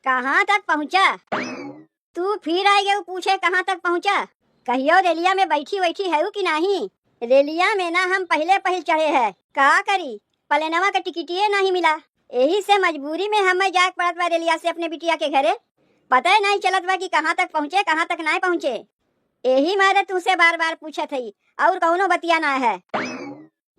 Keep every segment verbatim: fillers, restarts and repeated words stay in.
कहाँ तक पहुँचा? तू फिर आइ गयू पूछे कहाँ तक पहुँचा? कहियो रेलिया में बैठी वैठी हयू कि नाहीं? रेलिया में ना हम पहिले पहिल चढ़े है, का करी, पलेनवा के टिकटिए नाहीं मिला। एही से मजबूरी में हमें जाए के पड़त बा रेलिया से अपने बिटिया के घरे। पता ही नाहीं चलत बा कि कहाँ तक पहुँचे, कहाँ तक नाहीं पहुँचे। एही मारे तुमसे बार बार पूछत हई, और कौनो बतिया ना है।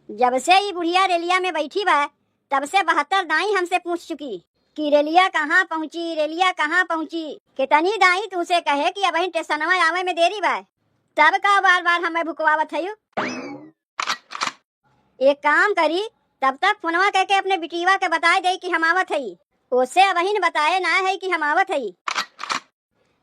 जब से ई बुढ़िया रेलिया में बैठी बा, तब से बहत्तर दाई हमसे पूछ चुकी कि रेलिया कहाँ पहुँची, रेलिया कहाँ पहुँची। कितनी दाई तुमसे कहे कि अबहिन टेसनवा आवे में देरी बा, तब का बार बार हमें भुकवावत हयू? एक काम करी, तब तक फोनवा करके अपने बिटिया के बताए दे कि हम आवत हई। ओसे अबहिन बताए ना है कि हम आवत हई।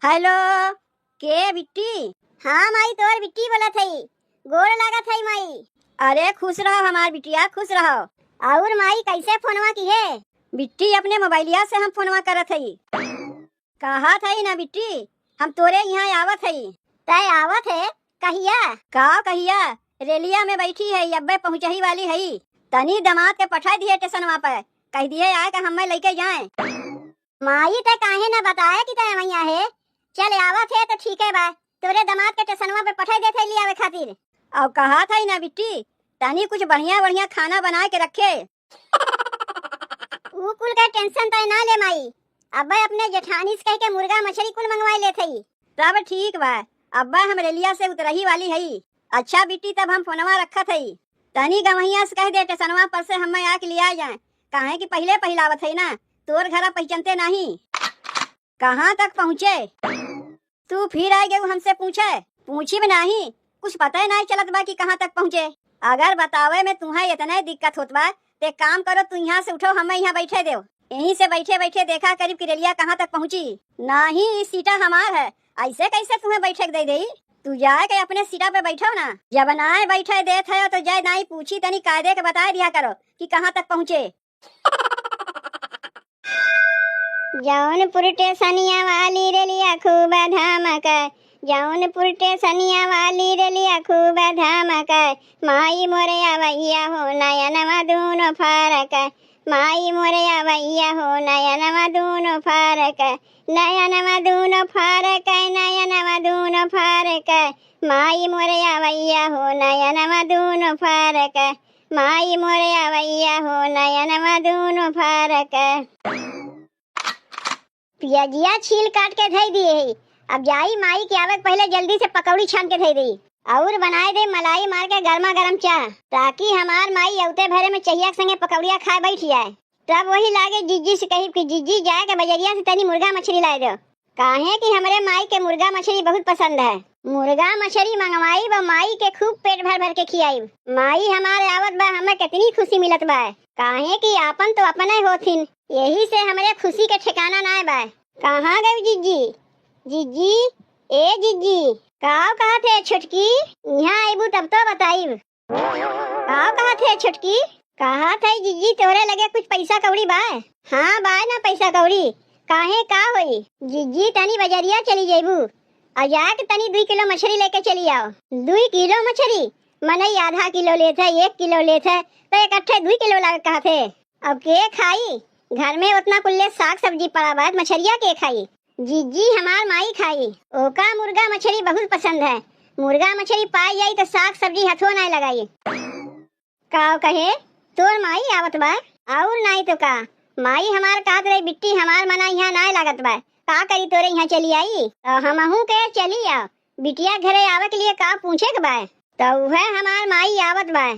हेलो, के बिट्टी? हाँ माई, तोर बिट्टी बोलत हई। गोड़ लागत हई माई। अरे खुश रहो हमार बिटिया, खुश रहो। और माई, कैसे फोनवा किहे? बिट्टी, अपने मोबाइलिया से हम फोनवा करत हई। कहत हई ना बिट्टी, हम तोरे यहाँ आवत हई। तय आवत है? कहिया? का कहिया? रेलिया में बैठी है, अब्बे पहुँचही वाली है। तनी दमाद के पठाई दिहे टेसनवा पे, कह दिहे आए के हमें लेके जाए। माई, तय काहे ना बताए कि तय वहिया है? चल आवत है तो ठीक है बा, तोरे दमाद के टेसनवा पे पठाई देत है लियावे खातिर। और कहत हई ना बिट्टी, तनी कुछ बढ़िया बढ़िया खाना बनाए के रखे। ऊ कुल के टेंशन तय ना ले माई, अब्बे अपने जेठानी से कह के मुर्गा मछली कुल मंगवाए लेत हई। तब ठीक बा, अब्बे हम रेलिया से उतरही वाली हई। अच्छा बिट्टी, तब हम फोनवा रखत हई, तनी गवहिया से कह दे टेसनवा पर से हमें आके लिया जाए, काहे कि पहिले पहिल आवत हई ना, तोर घरा पहिचनते नाहीं। कहाँ तक पहुँचे? तू फिर आइ गयू हमसे पूछे? पूछी भी नाहीं, कुछ पता ही नाहीं चलत बा कि कहाँ तक पहुँचे। अगर बतावे में तुहें इतने दिक्कत होत बा, ते काम करो, तू यहाँ से उठो, हमें यहाँ बैठे देव। यहीं से बैठे बैठे देखा करीब कि रेलिया कहाँ तक पहुँची। नाहीं, ई सीटा हमार है, ऐसे कैसे तुहें बैठे के दे देई? तू जाए के अपने सीटा पे बैठो ना। जब नाहीं बैठे देत है तो जाए नाहीं पूछी, तनी कायदे के बताए दिया करो कि कहाँ तक पहुँचे। जौनपुर टेसनिया वाली रेलिया खूब धामक, जौनपुर टेसनिया वाली रेलिया खूब धामक, माई मोरे आवैया हो नयनवा दूनो फारक, माई मोरे आवैया हो नयनवा दूनो फारक, नयनवा दूनो फारक, नयनवा दूनो फारक, माई मोरे आवैया हो नयनवा दूनो फारक, माई मोरे आवैया हो नयनवा दूनो फारक। पियजिया छील काट के धई दिए है। अब जाई माई के आवे के पहिले जल्दी से पकौड़ी छान के धई देई। और बनाए दे मलाई मार के गर्मा गर्म चाह, ताकि हमार माई अवते भरे में चहिया के संगे पकौड़िया खाए बैठ जाए। तब वही लागे जिज्जी से कहिब कि जिज्जी जाए के बजरिया से तनी मुर्गा मछली लाए दो। काहे कि हमरे माई के मुर्गा मछली बहुत पसंद है। मुर्गा मछली मंगवाइब, माई के खूब पेट भर भर के खियाइब। माई हमारे आवत बा, हमें कितनी खुशी मिलत बा, काहे कि आपन तो अपने होथिन, यही से हमरे खुशी के ठिकाना नाय बा। कहाँ गई जिज्जी? जिज्जी, ए जिज्जी। काव कहत है छोटकी? यहाँ आइबू तब तो बताइब। का कहत है छोटकी? कहत है जिज्जी तोहरे लगे कुछ पैसा कौड़ी बा? हाँ बा ना पैसा कौड़ी। काहे का होई? जिज्जी तनी बजरिया चली जइबू, आ जाके तनी दुई किलो मछरी लेके चली आओ। दुई किलो मछरी? मनई आधा किलो लेत है, एक किलो लेत है, तो इकट्ठे दुई किलो लावे कहत है। अब के खाई? घर में उतना कुल्ले साग सब्जी पड़ा बा, मछरिया के खाई? जिज्जी हमार माई खाई, ओका मुर्गा मछरी बहुत पसंद है। मुर्गा मछरी पाई जाई तो साग सब्जी हथो नाय लगाई। काव कहे, तोर माई आवत बा? और नाई तो का, माई हमार कहत रही बिट्टी हमार मना यहाँ नाय लागत बा, का करी तोरे यहाँ चली आई? तो हमहू के चली आओ, बिटिया घरे आवे के लिए का पूछे के बा? तो उहे हमार माई आवत बा।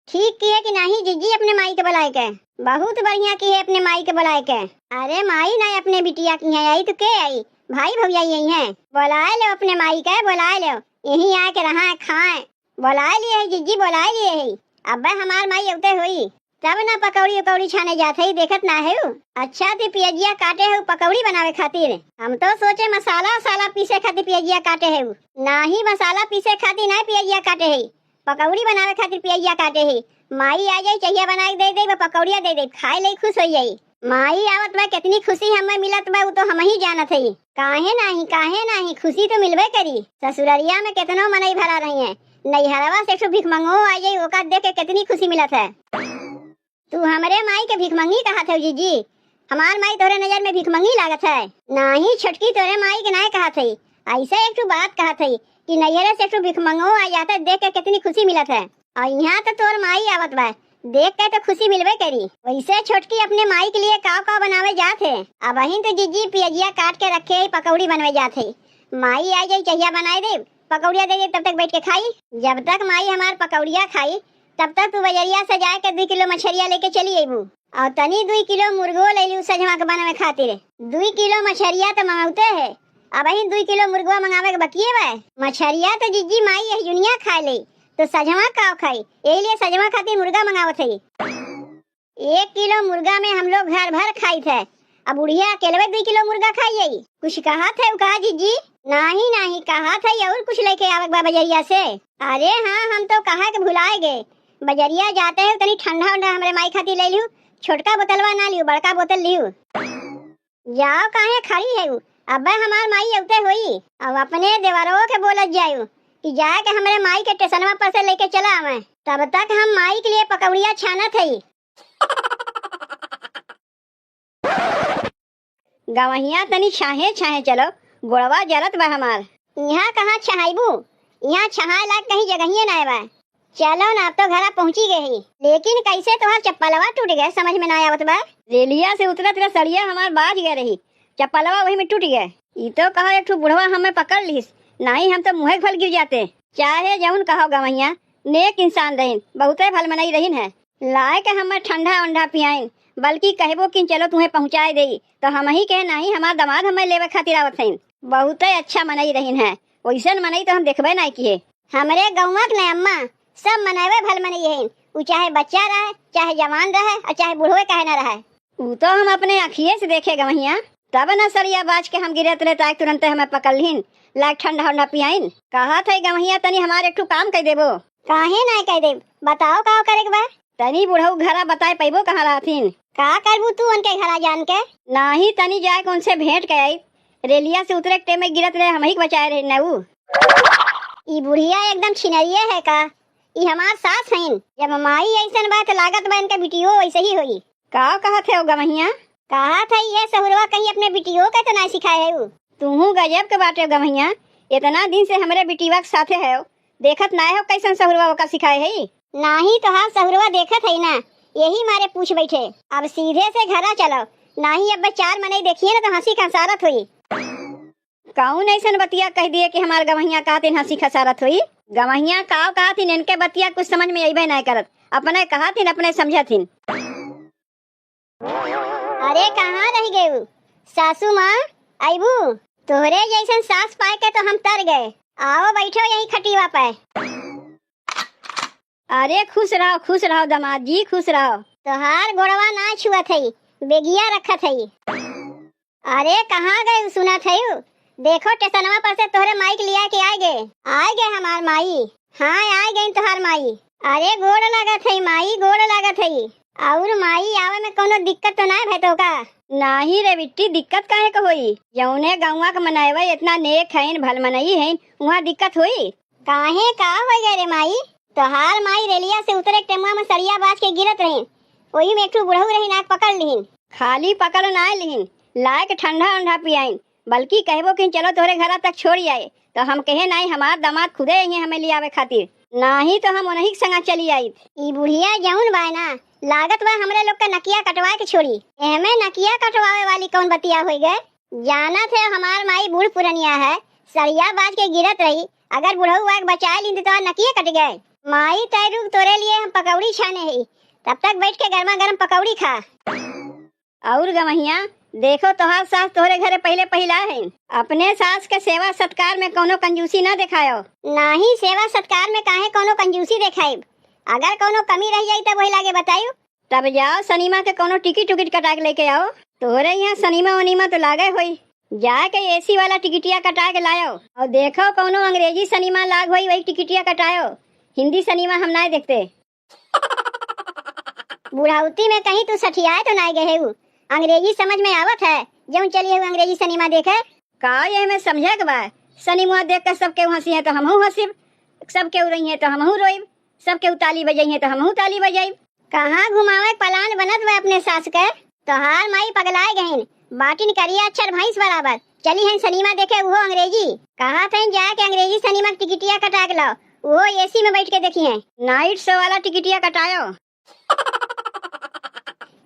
ठीक किए कि नाही जिज्जी अपने माई के बुलाए के। बहुत बढ़िया किए अपने माई के बुलाए के। अरे माई ना अपने बिटिया के यहाँ आई तो के आई? भाई भौजाई आई हैं। बुलाए लो अपने माई के, बुलाए लो। यहीं आके रहा खाए। बुलाए लिए है जिज्जी, बुलाए लिए है। अब्बे हमार माई अवते होई। तब ना पकौड़ी उकौड़ी छाने जात है, देखत ना है उ। अच्छा ती पियजिया काटे है पकौड़ी बनावे खातिर। हम तो सोचे मसाला वसाला पीसे खातिर पियजिया काटे है। नाही मसाला पीसे खातिर ना पियजिया काटे है। पकौड़ी बनावे खातिर पियजिया काटे है। माई आ जाई, चहिया बना के दे दे, बा पकौड़िया दे दे, खाए ले खुश हो जाई। माई आवत बा, कितनी खुशी हमें मिलत बा, उ तो हम ही जानत है। काहे नाही, काहे नाही, खुशी तो मिलबे करी। ससुररिया में कितनो मनई भरा रही हैं, नैहरवा से एक ठो भिखमंगो आ जाई, ओका देख के कितनी खुशी मिलत है। तू हमरे माई के भिखमंगी कहत हो जिज्जी? हमार माई तोहरे नजर में भिखमंगी लागत है? नाही छोटकी, तोहरे माई के नाय कहत हई, ऐसे एक ठो बात कहत हई कि नैहरे से एक ठो भिखमंगो आ जात है, देख के कितनी खुशी मिलत है। और यहाँ तो तोर माई आवत बा, देख के तो खुशी मिलबे करी। वैसे छोटकी अपने माई के लिए काव काव बनावे जात है? अबहिन तो जिज्जी पियजिया काट के रखे है, पकौड़ी बनवे जात है। माई आ जाई, चहिया बनाए दे, पकौड़िया दे दे, तब तक बैठ के खाई। जब तक माई हमार पकौड़िया खाई, तब तक तू बजरिया से जाए के दुई किलो मछरिया लेके चली अइबू। और तनी दुई किलो मुर्गो ले लियो सजवा के बनावे खातिर। दुई किलो मछरिया तो मंगौते है, अबहिन दुई किलो मुर्गवा मंगावे के बकिए बा। मछरिया तो जिज्जी माई यही जुनिया खाए ले, तो सजवा काव खाई, यही लिए सजवा खातिर मुर्गा मंगावत है। एक किलो मुर्गा में हम लोग घर भर खाई थे, अब बुढ़िया अकेलवे दुई किलो मुर्गा खाई है। कुछ कहत है का जिज्जी? नाही, नाही, कहत है और कुछ लेके आवे के बा बजरिया से। अरे हाँ, हम तो कहा के भुलाए गए, बजरिया जाते है तनी ठंडा उंडा हमरे माई खातिर ले लियो, छोटका बोतलवा ना लियो, बड़का बोतल लियो। जाओ, काहे खड़ी है उ? अबे हमार माई अउते होई। अब अपने देवरवो के बोलत जायु कि जाए के हमरे माई के टेसनवा पर से लेके चला आवे। तब तक हम माई के लिए पकौड़िया छानत हई। गवहिया तनी छाहे छाहे चलो, गोड़वा जलत बा हमार। यहाँ कहाँ छहाइबू? यहाँ छहाए लायक कहीं जगहिए नाय बा। चलो ना, अब तो घरा पहुँची गए ही, लेकिन कैसे तोहार चप्पलवा टूट गए, समझ में ना आवत बा। रेलिया से उतरत रहे सड़िया हमार बाज गए रही, चप्पलवा वही में टूट गए। ई तो कहो एक ठो बुढ़वा हमें पकड़ लिस, नाही हम तो मुँहे घोल गिर जाते। चाहे जौन कहो गवैया, नेक इंसान रहिन, बहुते भल मनई रहिन है। लाए के हमें ठंडा उंडा पियाइन, बल्कि कहबो कि चलो तुम्हें पहुँचाए देई, तो हम ही कहे नाही हमार दामाद हमें लेवे खातिर आवत हइन। बहुते अच्छा मनई रहिन है, वैसन मनई तो हम देखबे नाही किए। हमरे गौवा के न अम्मा, सब मनइवे भल मनई हइन। उ चाहे बच्चा रहे, चाहे जवान रहे, और चाहे बुढ़वे काहे न रहे। उ तो हम अपने अखिए से देखे गवहिया, तब न सड़िया बाज के हम गिरत रहे, ताकि तुरंते हमें पकड़ लिहिन, लाइक ठंडा उंडा पियाइन। कहत है गवहिया, तनी हमार एक ठो काम कइ देबो। काहे नाय कइ देब? बताओ का करे के बा? तनी बुढ़ऊ घरा बताए पइबो कहाँ रहथिन? का करबू तू उनके घरा जान के? नाही, तनी जाए के उनसे भेंट के आई। रेलिया से उतरे के टेम में गिरत रहे, हमही के बचाए रहे न उ। ई बुढ़िया एकदम छिनरिये है का? ई हमार सास हइन। जब माई ऐसन बा त लागत बा इनके बिटियो वैसे ही होई। का कहत है ओ गवहिया? कहत है ये सहुरवा कहीं अपने बिटियो के तो ना सिखाए है उ। तुहू गजब के बाटे गवहिया, इतना दिन से हमरे बिटिवा के साथे है, देखत नाय हो कैसन सहुरवा ओका सिखाए है। नाही तोहार सहुरवा देखत है ना, यही मारे पूछ बैठे। अब सीधे से घरा चलो, नाही अब चार मनई देखिए ना तो हंसी खसारत होई। कौन ऐसन बतिया कह दिए कि हमार गवहिया कहतिन हंसी खसारत होई? गवहिया काव कहतिन, इनके बतिया कुछ समझ में अइबे नाय करत, अपने कहतिन अपने समझतिन। अरे कहाँ रह गयू सासू माँ, अइबू? तोहरे जैसन सास पाए के तो हम तर गए। आओ बैठो यही खटिया पे। अरे खुश रहो, खुश रहो दामाद जी, खुश रहो। तोहार गोड़वा ना छुअत हई, बेगिया रखत हई। अरे कहाँ गयू सुनत हयू? देखो टेसनवा पर से तोहरे माई के लिया के आए गए। आए गए हमार माई। हाँ आए गई तोहार माई। अरे गोड़ लागत हई माई, गोड़ लागत हई। और माई आवे में कोनो दिक्कत तो ना भय तोहका? नाही रे बिट्टी, दिक्कत काहे के होई? जौने गौवा के मनइवे इतना नेक हइन, भल मनई हइन, उहाँ दिक्कत होई? काहे, का हो गए रे माई? तोहार माई रेलिया से उतरे के टेमुआ में सड़िया बाज के गिरत रहिन, वही में एक ठो बुढ़ऊ रहिन, आके पकड़ लिहिन। खाली पकड़ ना लिहिन, लाए के ठंडा उंडा पियाइन, बल्कि कहबो कि चलो तोहरे घरा तक छोड़ आए, तो हम कहे नाही हमार दामाद खुदे अइहें हमें लियावे खातिर, नाही तो हम उन्हीं के संगा चली आइत। ई बुढ़िया जौन बाय ना, लागत बा हमरे लोग के नकिया कटवा के छोड़ी। एहमे नकिया कटवावे वाली कौन बतिया होई गए? जानत है हमार माई बूढ़ पुरनिया है, सड़िया बाज के गिरत रही, अगर बुढ़ऊ आके बचाए लीन तो तोहार नकिये कट गए। माई तैरू तोरे लिए हम पकौड़ी छाने ही, तब तक बैठ के गर्मा गर्म पकौड़ी खा। और गवहिया, देखो तोहार सास तोहरे घरे पहिले पहिला है, अपने सास के सेवा सत्कार में कौनो कंजूसी ना देखायो। नाही सेवा सत्कार में काहे कौनो कंजूसी देखाइब, अगर कौनो कमी रह जाई तब वही लागे बतायू। तब जाओ सनीमा के कौनो टिकट उकट कटा के लेके आओ। तोहरे यहाँ सनीमा वनीमा तो लागे होई, जाके एसी वाला टिकटिया कटा के लायो। और देखो कौनो अंग्रेजी सनीमा लाग होई, वही टिकटिया कटायो। हिंदी सनीमा हम नाय देखते। बुढ़ौती में कहीं तू सठियाए तो नाय गए हऊ? अंग्रेजी समझ में आवत है, जौन चली हऊ अंग्रेजी सनीमा देखे? का ये में समझे के बा? सनीमा देख के सबके हंसी है तो हमहू हंसिब, सबके रही है तो हमहू रोइब, सबके ताली बजाई है तो हमहू ताली बजाइब। कहाँ घुमावे के प्लान बनत बा अपने सास के? तोहार माई पगलाए गहिन, बाटिन करिया अक्षर भैंस बराबर। चली हैं सिनेमा देखे, उहो अंग्रेजी। कहत हैं जाके अंग्रेजी सिनेमा के टिकटिया कटा के लाओ, उहो एसी में बैठ के देखी हैं। नाइट शो वाला टिकटिया कटायो।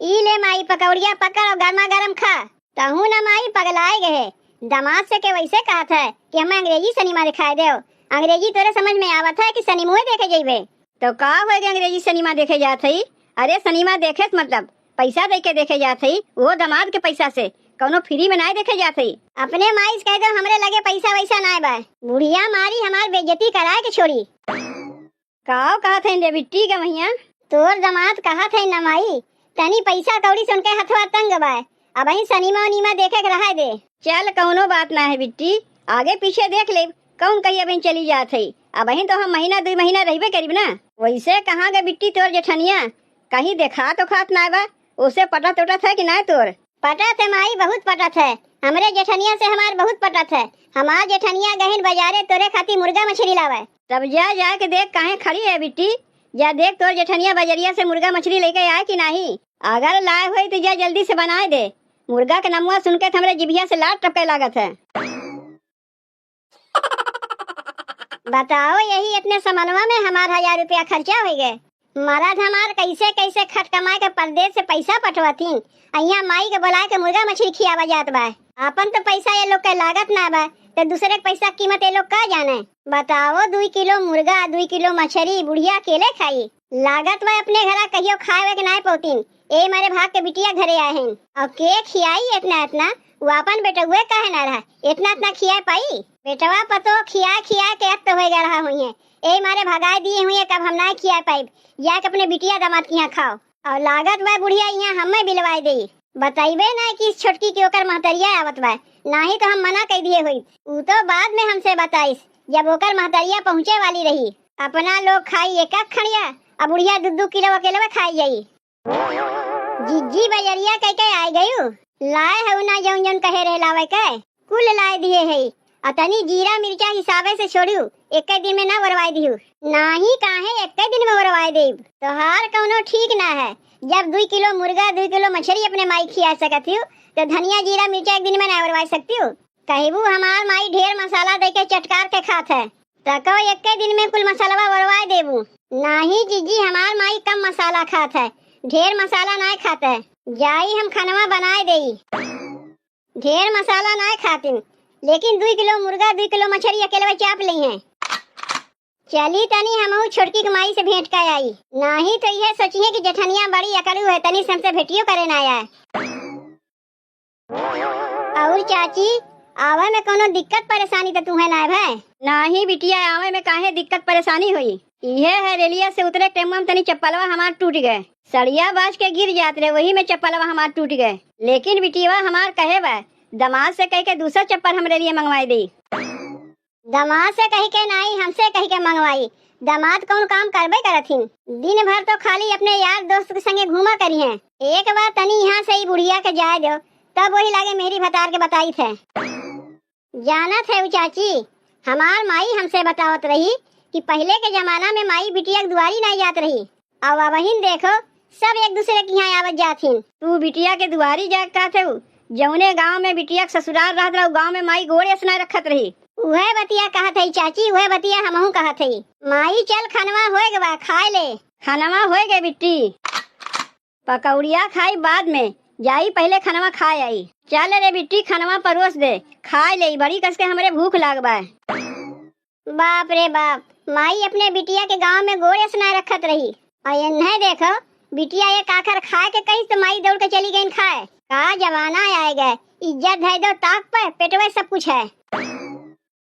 ई ले माई पकौड़िया पकड़ और गर्मा गर्म खा। तहू न माई पगलाए गए। दामाद से के वैसे कहत है कि हमें अंग्रेजी सिनेमा दिखाए देव। अंग्रेजी तोरे समझ में आवत है कि सिनेमा देखे जइबे? तो का होए गए अंग्रेजी सिनेमा देखे जात हई? अरे सिनेमा देखे से मतलब पैसा दे के देखे जात हई, वो दामाद के पैसा से, कौनो फ्री में नाय देखे जात हई। अपने माई से कह दो हमरे लगे पैसा वैसा नाय बा। बुढ़िया मारी हमार बेइज्जती कराए के छोड़ी। काव कहत हईन रे बिट्टी गवहिया? तोर दामाद कहत हईन न माई, तनी पैसा कौड़ी से उनके हथवा तंग बा, अबहीं सनीमा उनीमा देखे के रहे दे। चल कौनो बात ना है बिट्टी, आगे पीछे देख लेब, कौन कही अबहीं चली जात है, अबहीं तो हम महीना दुई महीना रहबे करीब ना। वैसे कहाँ गए बिट्टी तोर जेठनिया, कहीं देखा तो खात ना बा, ओसे पटत उटत है कि ना तोर? पटत है माई, बहुत पटत है। हमरे जेठनिया से हमार बहुत पटत है। हमार जेठनिया गहिन बजारे तोरे खातिर मुर्गा मछली लावे। तब जा, जा के देख काहे खड़ी है बिट्टी। जा देख तोर जेठनिया बजरिया से मुर्गा मछली लेके आए कि नाही। अगर लाए होई तो जा जल्दी से बनाए दे। मुर्गा के नमुआ सुन के तो हमरे जिभिया से लार टपके लागत है। बताओ, यही इतने समनवा में हमार हजार रुपया खर्चा होइ गए। मरद हमार कैसे कैसे खट कमाए के परदेस से पैसा पठवथिन, अइया माई के बोलाए के मुर्गा मछली खियावा जात बा। आपन तो पैसा ये लोग के लागत ना बा, तो दूसरे के पैसा के कीमत ये लोग का जाने। बताओ, दुई किलो मुर्गा, दुई किलो मछली बुढ़िया अकेले खाई? लागत बा अपने घरा कहियो खाए के नाय पौतीन, ए मारे भाग के बिटिया घरे आए हैं। और के खियाई इतना इतना, वो आपन बेटउए काहे ना रहा, इतना इतना खियाए पाई? बेटवा पतो खिया खिया के अत्त होए गए रहा हुई है, ए मारे भगाए दिए हुई है, कब हम ना खियाए पाइब, जाके अपने बिटिया दामाद के यहाँ खाओ। और लागत बा बुढ़िया यहाँ हमें बिलवाए देई। बताइबे ना कि इस छोटकी की ओकर महतरिया आवत बा, नाही तो हम मना कह दिए हुई। ऊ तो बाद में हमसे बताइस, जब ओकर महतरिया पहुँचे वाली रही। अपना लोग खाई एक एक खड़िया, अब बुढ़िया दू दू किलो अकेलवे खाई जाई। जिज्जी बजरिया कह के आए गयू, लाए हऊ ना जौन जौन कहे रहे लावे के, कुल लाए दिए है। अतनी जीरा मिर्चा हिसाबे से छोड़ू, एक दिन में ना ओरवाए दिहू। नाही काहे एक दिन में ओरवाए देब, तोहार कौनो ठीक ना है। जब दुई किलो मुर्गा दुई किलो मछली अपने माई खिया सकत हू, तो धनिया जीरा मिर्चा एक दिन में ना ओरवाए सकती हूँ। कहबू हमार माई ढेर मसाला दे के चटकार के खात है, तको एक्के दिन में कुल मसलवा ओरवाए देबू। नाही जीजी, हमार माई कम मसाला खात है, ढेर मसाला नाय खात है। जाई हम खनवा बनाए देई। ढेर मसाला नाय खातिन, लेकिन दुई किलो मुर्गा दुई किलो मछली अकेलवे चाप लेई हैं। चली तनी हमहू छोटकी के माई से भेंट कर आई, नाही तो यह सोचिए कि जेठनिया बड़ी अकड़ू है, तनी से हमसे भेंटियो करे ना आए। और चाची, आवे में कोनो दिक्कत परेशानी तो तुहे ना है? नाही बिटिया, आवे में काहे दिक्कत परेशानी हुई? इहे है रेलिया से उतरे टेम्मा में तनी चप्पलवा हमार टूट गए, सड़िया बाज के गिर जात रहे, वही में चप्पलवा हमार टूट गए। लेकिन बिटिया हमार कहे बा, दामाद से कह के दूसरा चप्पल हमरे लिए मंगवाए दे। दामाद से कही के नाई, हमसे कही के मंगवाई। दामाद कौन काम करबे करत हिन? दिन भर तो खाली अपने यार दोस्त के संगे घूमा करी हैं। एक बार तनी यहाँ से ई बुढ़िया के जाए दो, तब वही लागे मेरी भतार के बताई थे। जानत है उ चाची, हमार माई हमसे बतावत रही कि पहले के जमाना में माई बिटिया के दुआरी नाई जात रही, अब अबहिन देखो, सब एक दूसरे के यहाँ आवत जात हिन। तू बिटिया के दुआरी जाए के कहत हऊ? जौने गाँव में बिटिया के ससुराल रहत रहा, गाँव में माई गोड़ असना रखत रही। उहे बतिया कहत हई चाची, उहे बतिया हमहू कहत हई। माई चल, खनवा होए गवा, खाए ले। खनवा होए गए बिट्टी, पकौड़िया खाई बाद में, जाई पहले खनवा खाए आई। चल रे बिट्टी, खनवा परोस दे, खाए ले, बड़ी कस के हमरे भूख लाग बा। बाप रे बाप, माई अपने बिटिया के गाँव में गोड़ असना रखत रही। और एन्हे देखो, बिटिया एक आखर खाए के कही तो माई दौड़ के चली गईन खाए। का जमाना आए गए, इज्जत धै दो ताक पे, पेटवे सब कुछ है।